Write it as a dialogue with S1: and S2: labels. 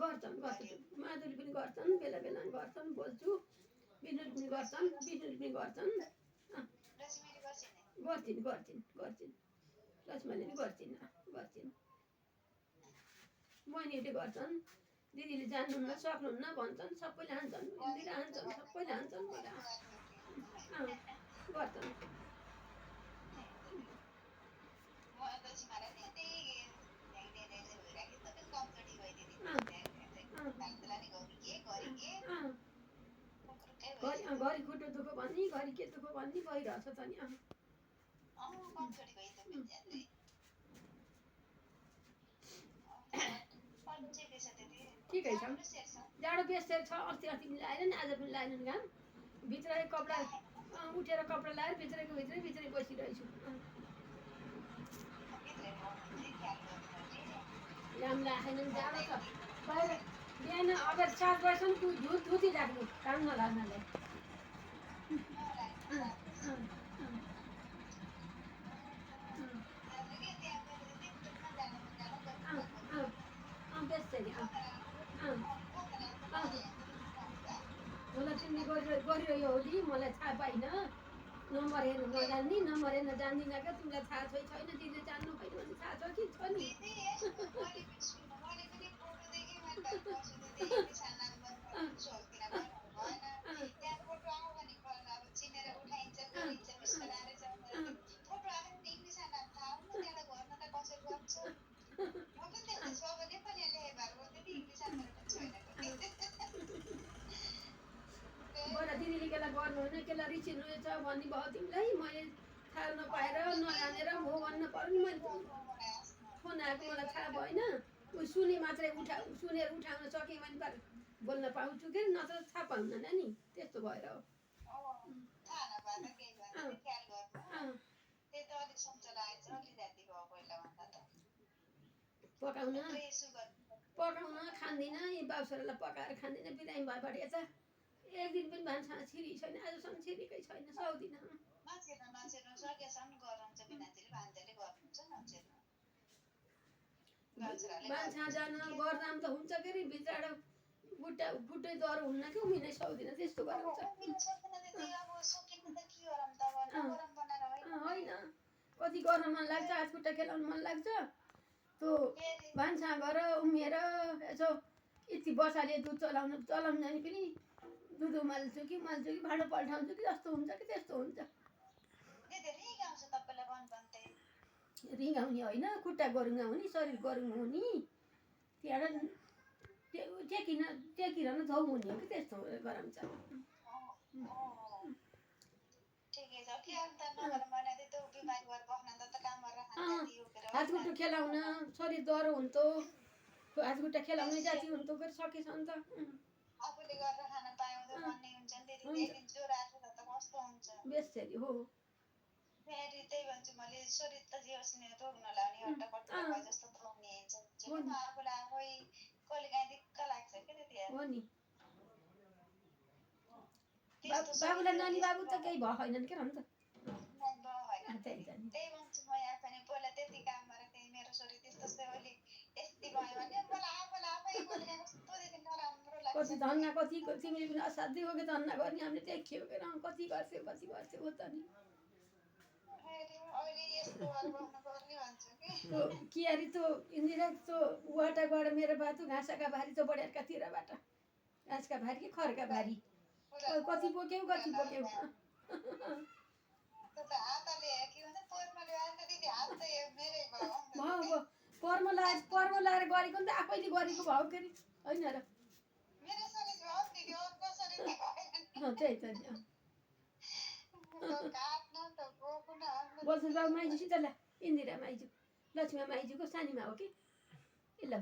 S1: गर्छन् माधुरी पनि गर्छन्, बेला बेला गर्छन्, बोल्छु। बिजुली पनि गर्छन्, बिजुली पनि गर्छन्। गर्छिन् लक्ष्मणले पनि गर्छिन् बहिनीले गर्छन्। दिदीले जान्नुहुन्न सक्नुहुन्न भन्छन्, सबैले हान्छन्, इन्दिरा हान्छन्, सबैले हान्छन्, गर्छन्। घरि खुट्टो दुःख भन्ने, घरि के दुःख भन्ने भइरहेछ त नि। ठिकै छ, जाडो बेसेर छ। अस्ति पनि लाएन नि, आज पनि लाएन घाम। भित्रै कपडा उठेर कपडा लाएर भित्रै बसिरहेछु। घाम लागेन, जाडो छ बाहिर। बिहान अब 7 बजीसम्म धुती राख्नु काम नलाग्नलाई। मलाई तिमीले गरिरह्यो हो नि, मलाई थाहा पाइन। नम्बर हेर्नु नजान्ने, नम्बर हेर्न जान्दिनँ क्या। तिमीलाई थाहा छैन, दिदीले जान्नु होइन भने थाहा छ कि छ नि। बडा दिदीले केलाई गर्नु होइन, केलाई रिसिनु छ भन्ने भयो तिमीलाई। मैले थाहा नपाएर नजानेर हो भन्न पर्यो नि। मैले फोन आएको मलाई थाहा भएन। उयो सुने मात्रै सुनेर उठाउन सकेँ भने बोल्न पाउँछु कि, नत्र थाहा पाउँदैन नि। त्यस्तो भएर हो। पकाउन खाँदिनँ, यी बाउसरालाई पकाएर खाँदिनँ। बिरामी भएबाट यता एक दिन पनि भान्सा छिरी छैन, आजसम्म छिरीकै छैन, सक्दिनँ। भान्सा जान गर्दाम त हुन्छ के अरे, भित्रबाट बुट्टै डर हुन्न कि, उमिनै सक्दिनँ। त्यस्तो गराउँछ होइन। कति गर्न मन लाग्छ, हातखुट्टा खेलाउनु मन लाग्छ। त्यो भान्सा गर उमिएर यसो यति बसाले दुध चलाउनु जाने पनि दुध उमाल्छु कि भाँडो पल्टाउँछु कि जस्तो हुन्छ कि त्यस्तो हुन्छ। रिङ्गाउने होइन, खुट्टा गरुङ्गाउने, शरीर गरुङ्गाउने, त्यहाँबाट टेकिरहन धौ हुने हो कि त्यस्तो गराउँछ। हातखुट्टा खेलाउन शरीर डह्रो हुन्छ, हातखुट्टा खेलाउने जाति हुन्छ कि सकेछ नि त। बेसरी हो। बाबुलाई नानी बाबु त केही भयो छैनन् के त। कति धन्ना, कति तिमीले पनि असाध्यै हो कि धन्ना गर्ने। हामीले देखियो के कति गर्थ्यो हो त नि। कियारी त इन्दिरा त वाटाबाट मेरो बाटो घाँसका भारी त बढियारका तिरबाट घाँसका भारी कि खरका भारी कति बोक्यौ। पर्म लाएर गरेको नि त, आफैले गरेको भयो के अरे होइन र। त्यही त बोल्छु बाबु माइजूसित ल। इन्दिरा माइजू लक्ष्मी माइजूको सानीमा हो कि ल।